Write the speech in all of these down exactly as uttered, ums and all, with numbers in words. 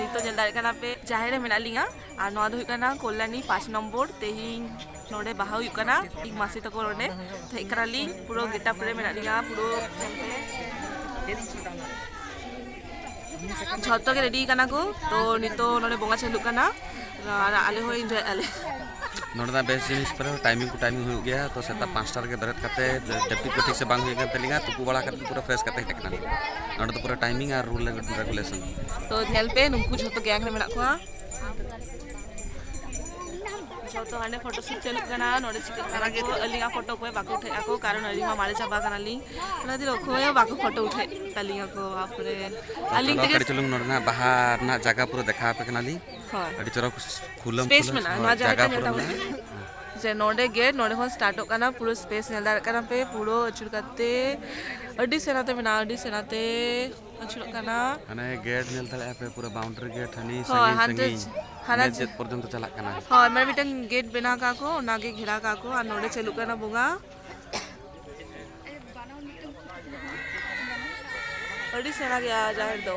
ᱱᱤᱛᱚᱜ ᱧᱮᱞ ᱫᱟᱲᱮᱭᱟᱜ ᱠᱟᱱᱟ ᱯᱮ, ᱡᱟᱦᱮᱨ ᱨᱮ ᱢᱮᱱᱟᱜ ᱞᱤᱧᱟ᱾ ᱟᱨ ᱱᱚᱣᱟ ᱫᱚ ᱦᱩᱭᱩᱜ ᱠᱟᱱᱟ ᱠᱚᱞᱭᱟᱱᱤ ᱯᱟᱸᱪ ᱱᱚᱢᱵᱚᱨ᱾ ᱛᱮᱦᱮᱧ ᱱᱚᱰᱮ ᱵᱟᱦᱟ ᱦᱩᱭᱩᱜ ᱠᱟᱱᱟ᱾ ᱤᱧ ᱢᱟᱥᱤ ᱛᱟᱠᱚ ᱱᱚᱰᱮ ᱦᱮᱡ ᱠᱟᱱᱟᱞᱤᱧ, ᱯᱩᱨᱟᱹ ᱜᱮᱴᱟᱯ ᱨᱮ ᱢᱮᱱᱟᱜ ᱞᱤᱧᱟ, ᱯᱩᱨᱟᱹ ᱡᱷᱚᱛᱚ ᱜᱮ ᱨᱮᱰᱤ ᱠᱟᱱᱟ ᱠᱚ᱾ ᱛᱚ ᱱᱤᱛᱚᱜ ᱱᱚᱰᱮ ᱵᱚᱸᱜᱟ ᱪᱟᱹᱞᱩᱜ ᱠᱟᱱᱟ, ᱟᱨ ᱟᱞᱮ ᱦᱚᱸ ᱤᱱᱡᱚᱭ ᱟᱞᱮ᱾ ᱱᱚᱰᱮᱱᱟᱜ ᱵᱮᱥ ᱡᱤᱱᱤᱥ ᱯᱩᱨᱟᱹ ᱴᱟᱭᱢᱤᱝ ᱠᱚ ᱴᱟᱭᱢᱤᱝ ᱦᱩᱭᱩᱜ ᱜᱮᱭᱟ᱾ ᱛᱚ ᱥᱮᱛᱟᱜ ᱯᱟᱸᱪᱴᱟ ᱨᱮᱜᱮ ᱵᱮᱨᱮᱫ ᱠᱟᱛᱮ ᱡᱟᱹᱯᱤᱫ ᱠᱚ ᱴᱷᱤᱠ ᱥᱮ ᱵᱟᱝ ᱦᱩᱭ ᱠᱟᱱ ᱛᱟᱹᱞᱤᱧᱟ, ᱛᱩᱯᱩ ᱵᱟᱲᱟ ᱠᱟᱛᱮ ᱯᱩᱨᱟᱹ ᱯᱷᱨᱮᱥ ᱠᱟᱛᱮ ᱦᱮᱡ ᱟᱠᱟᱱᱟᱞᱤᱧ᱾ ᱱᱚᱰᱮ ᱫᱚ ᱯᱩᱨᱟᱹ ᱴᱟᱭᱢᱤᱝ ᱟᱨ ᱨᱩᱞ ᱨᱮᱜᱩᱞᱮᱥᱚᱱ᱾ ᱛᱚ ᱧᱮᱞ ᱯᱮ, ᱱᱩᱠᱩ ᱡᱷᱚᱛᱚ ᱜᱮᱝ ᱨᱮ ᱢᱮᱱᱟᱜ ᱠᱚᱣᱟ᱾ ᱡᱷᱚᱛᱚ ᱦᱟᱸᱰᱮ ᱯᱷᱳᱴᱳ ᱥᱩᱴ ᱪᱟᱹᱞᱩᱜ ᱠᱟᱱᱟ, ᱱᱚᱰᱮ ᱪᱤᱠᱟᱹᱜ ᱠᱟᱱᱟ ᱠᱚ, ᱟᱹᱞᱤᱧᱟᱜ ᱯᱷᱳᱴᱳ ᱚᱠᱚᱭ ᱵᱟᱠᱚ ᱩᱴᱷᱟᱹᱣᱮᱫᱼᱟ ᱠᱚ, ᱠᱟᱨᱚᱱ ᱟᱹᱞᱤᱧ ᱢᱟ ᱢᱟᱨᱮ ᱪᱟᱵᱟ ᱠᱟᱱᱟᱞᱤᱧ᱾ ᱚᱱᱟ ᱠᱷᱟᱹᱛᱤᱨ ᱚᱠᱚᱭ ᱦᱚᱸ ᱵᱟᱠᱚ ᱯᱷᱳᱴᱳ ᱩᱴᱷᱟᱹᱣᱮᱫ ᱛᱟᱹᱞᱤᱧᱟ ᱠᱚ, ᱵᱟᱯᱨᱮ᱾ ᱟᱹᱞᱤᱧ ᱛᱮᱜᱮ ᱠᱟᱹᱴᱤᱡ ᱪᱩᱞᱩᱝ ᱱᱚᱰᱮᱱᱟᱜ ᱵᱟᱦᱟ ᱨᱮᱱᱟᱜ ᱡᱟᱭᱜᱟ ᱯᱩᱨᱟᱹ ᱫᱮᱠᱷᱟᱣ ᱟᱯᱮ ᱠᱟᱱᱟᱞᱤᱧ᱾ ᱦᱳᱭ᱾ ᱟᱹᱰᱤ ᱪᱚᱨᱚᱠ ᱠᱷᱩᱞᱟᱹᱢ ᱥᱯᱮᱥ ᱠᱷᱩᱞᱟᱹᱢ, ᱢᱮᱱᱟᱜᱼᱟ, ᱦᱳᱭ, ᱱᱚᱣᱟ ᱡᱟᱭᱜᱟ ᱡᱟᱭᱜᱟ ᱯᱩᱨᱟᱹ ᱧᱮᱞ ᱛᱟᱵᱚᱱ ᱢᱮᱱᱟᱜᱼᱟ᱾ ᱯᱮ᱾ ᱡᱮ ᱱᱚᱰᱮ ᱜᱮᱴ, ᱱᱚᱰᱮ ᱠᱷᱚᱱ ᱥᱴᱟᱨᱴᱚᱜ ᱠᱟᱱᱟ, ᱯᱩᱨᱟᱹ ᱥᱯᱮᱥ ᱧᱮᱞ ᱫᱟᱲᱮᱭᱟᱜ ᱠᱟᱱᱟ ᱯᱮ, ᱯᱩᱨᱟᱹ ᱟᱹᱪᱩᱨ ᱠᱟᱛᱮ ᱟᱹᱰᱤ ᱥᱮᱬᱟ ᱛᱮ ᱢᱮᱱᱟᱜᱼᱟ, ᱟᱹᱰᱤ ᱥᱮᱬᱟ ᱛᱮ ᱟᱹᱪᱩᱨᱚᱜ ᱠᱟᱱᱟ᱾ ᱢᱟᱱᱮ ᱜᱮᱴ ᱧᱮᱞ ᱫᱟᱲᱮᱭᱟᱜᱼᱟ ᱯᱮ, ᱯᱩᱨᱟᱹ ᱵᱟᱣᱩᱱᱰᱟᱨᱤ ᱜᱮᱴ, ᱦᱟᱹᱱᱤ ᱦᱳᱭ, ᱥᱟᱺᱜᱤᱧ ᱦᱟᱱᱛᱮ ᱥᱟᱺᱜᱤᱧ ᱦᱟᱱᱟ ᱢᱮᱫ ᱡᱮ-, ᱡᱮᱫ ᱯᱚᱨᱡᱚᱱᱛᱚ ᱪᱟᱞᱟᱜ ᱠᱟᱱᱟ᱾ ᱦᱳᱭ, ᱢᱟᱱᱮ ᱢᱤᱫᱴᱟᱝ ᱜᱮᱴ ᱵᱮᱱᱟᱣ ᱠᱟᱜᱼᱟ ᱠᱚ, ᱚᱱᱟ ᱜᱮ ᱜᱷᱮᱨᱟᱣ ᱠᱟᱜᱼᱟ ᱠᱚ, ᱟᱨ ᱱᱚᱰᱮ ᱪᱟᱹᱞᱩᱜ ᱠᱟᱱᱟ ᱵᱚᱸᱜᱟ᱾ ᱟᱹᱰᱤ ᱥᱮᱬᱟ ᱜᱮᱭᱟ ᱡᱟᱦᱮᱨ ᱫᱚ,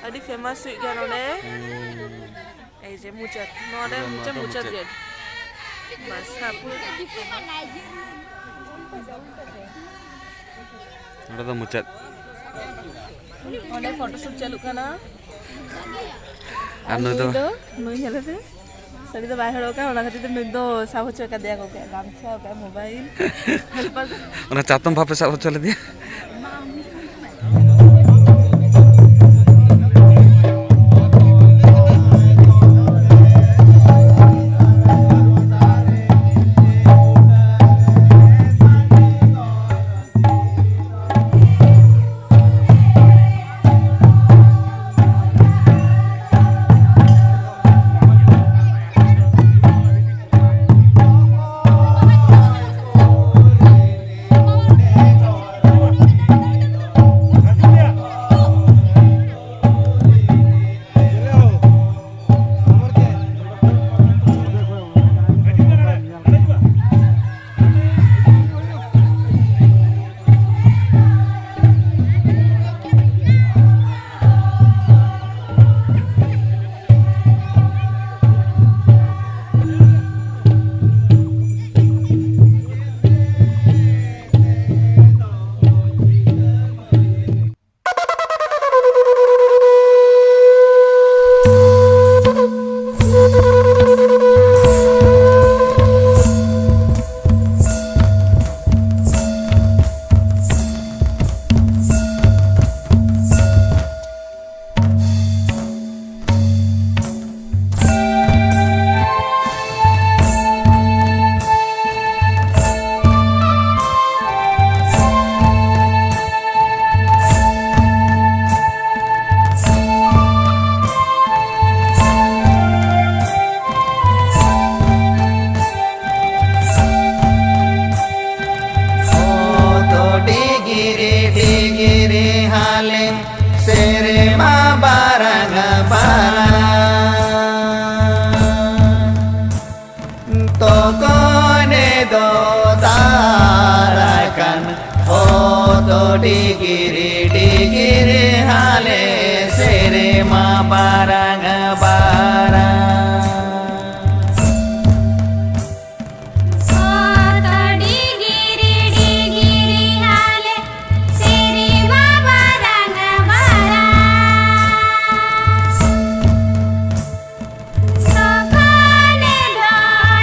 ᱟᱹᱰᱤ ᱯᱷᱮᱢᱟᱥ ᱦᱩᱭᱩᱜ ᱜᱮᱭᱟ ᱱᱚᱰᱮ᱾ ᱦᱩᱸ᱾ ᱮᱭ ᱡᱮ ᱢᱩᱪᱟᱹᱫ, ᱱᱚᱰᱮ ᱯᱩᱨᱟᱹ ᱢᱩᱪᱟᱹᱫ, ᱱᱚᱰᱮ ᱢᱩᱪᱟᱹᱫ ᱢᱩᱪᱟᱹᱫ᱾ ᱜᱮᱴ᱾ ᱵᱟᱥ, ᱦᱮᱸ, ᱯᱩᱨᱟᱹ᱾ ᱱᱚᱰᱮ ᱫᱚ ᱢᱩᱪᱟᱹᱫ᱾ ᱚᱸᱰᱮ ᱯᱷᱳᱴᱳ ᱥᱩᱴ ᱪᱟᱹᱞᱩᱜ ᱠᱟᱱᱟ᱾ ᱟᱨ ᱱᱩᱭ ᱫᱚ? ᱱᱩᱭ ᱫᱚ, ᱱᱩᱭ ᱧᱮᱞᱮ ᱯᱮ, ᱥᱟᱹᱲᱤ ᱫᱚ ᱵᱟᱭ ᱦᱚᱨᱚᱜ ᱠᱟᱜᱼᱟ, ᱚᱱᱟ ᱠᱷᱟᱹᱛᱤᱨ ᱛᱮ ᱱᱩᱭ ᱫᱚ ᱥᱟᱵ ᱦᱚᱪᱚ ᱠᱟᱫᱮᱭᱟ ᱠᱚ, ᱜᱟᱢᱪᱷᱟ, ᱢᱳᱵᱟᱭᱤᱞ᱾ ᱚᱱᱟ ᱪᱟᱛᱚᱢ ᱵᱟᱯᱮ ᱥᱟᱵ ᱦᱚᱪᱚ ᱞᱮᱫᱮᱭᱟ? ᱥᱮᱨᱢᱟ ᱵᱟᱨᱟᱝ ᱵᱟᱨᱟᱝ ᱛᱚᱠᱚᱱᱮ ᱫᱚ ᱛᱟᱨᱟᱠᱟᱱ ᱦᱚᱛᱚ ᱰᱤᱜᱤᱨᱤ ᱰᱤᱜᱤᱨᱤ ᱦᱟᱞᱮ ᱥᱮᱨᱢᱟ ᱵᱟᱨᱟᱝ ᱵᱟᱨᱟᱝ ᱚᱛ ᱰᱤᱜᱤᱨᱤ ᱰᱤᱜᱤᱨᱤ ᱦᱟᱞᱮ ᱥᱮᱨᱢᱟ ᱵᱟᱨᱟᱝ ᱵᱟᱨᱟᱝ ᱥᱚᱠᱟᱞᱮ ᱫᱚ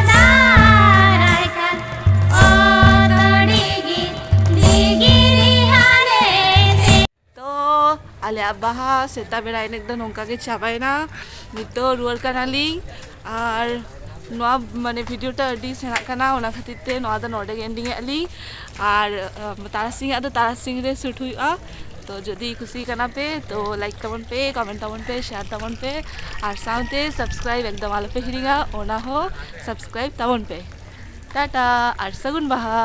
ᱫᱟᱨᱟᱭ ᱠᱟᱱ ᱚᱛ ᱰᱤᱜᱤ ᱰᱤᱜᱤᱨᱤ ᱦᱟᱞᱮ ᱥᱮ ᱛᱚ ᱟᱞᱮᱭᱟᱜ ᱵᱟᱦᱟ ᱥᱮᱛᱟᱜ ᱵᱮᱲᱟ ᱮᱱᱮᱡ ᱫᱚ ᱱᱚᱝᱠᱟ ᱜᱮ ᱪᱟᱵᱟᱭᱮᱱᱟ᱾ ᱱᱤᱛᱚᱜ ᱨᱩᱣᱟᱹᱲ ᱠᱟᱱᱟᱞᱤᱧ᱾ ᱟᱨ ᱱᱚᱣᱟ ᱢᱟᱱᱮ ᱵᱷᱤᱰᱤᱭᱳ ᱴᱟ ᱟᱹᱰᱤ ᱥᱮᱬᱟᱜ ᱠᱟᱱᱟ, ᱚᱱᱟ ᱠᱷᱟᱹᱛᱤᱨ ᱛᱮ ᱱᱚᱣᱟ ᱫᱚ ᱱᱚᱰᱮ ᱜᱮ ᱮᱱᱰᱤᱝ ᱮᱫ ᱞᱤᱧ᱾ ᱟᱨ ᱟᱢ, ᱛᱟᱨᱟᱥᱤᱧᱟᱜ ᱫᱚ ᱛᱟᱨᱟᱥᱤᱧ ᱨᱮ ᱥᱩᱴ ᱦᱩᱭᱩᱜᱼᱟ᱾ ᱛᱚ ᱡᱩᱫᱤ ᱠᱩᱥᱤ ᱠᱟᱱᱟ ᱯᱮ ᱛᱚ ᱞᱟᱭᱤᱠ ᱛᱟᱵᱚᱱ ᱯᱮ, ᱠᱚᱢᱮᱱᱴ ᱛᱟᱵᱚᱱ ᱯᱮ, ᱥᱮᱭᱟᱨ ᱛᱟᱵᱚᱱ ᱯᱮ, ᱟᱨ ᱥᱟᱶᱛᱮ ᱥᱟᱵᱥᱠᱨᱟᱭᱤᱵ ᱮᱠᱫᱚᱢ ᱟᱞᱚᱯᱮ ᱦᱤᱲᱤᱧᱟ, ᱚᱱᱟ ᱦᱚᱸ ᱥᱟᱵᱥᱠᱨᱟᱭᱤᱵ ᱛᱟᱵᱚᱱ ᱯᱮ᱾ ᱴᱟᱴᱟ ᱟᱨ ᱥᱟᱹᱜᱩᱱ ᱵᱟᱦᱟ᱾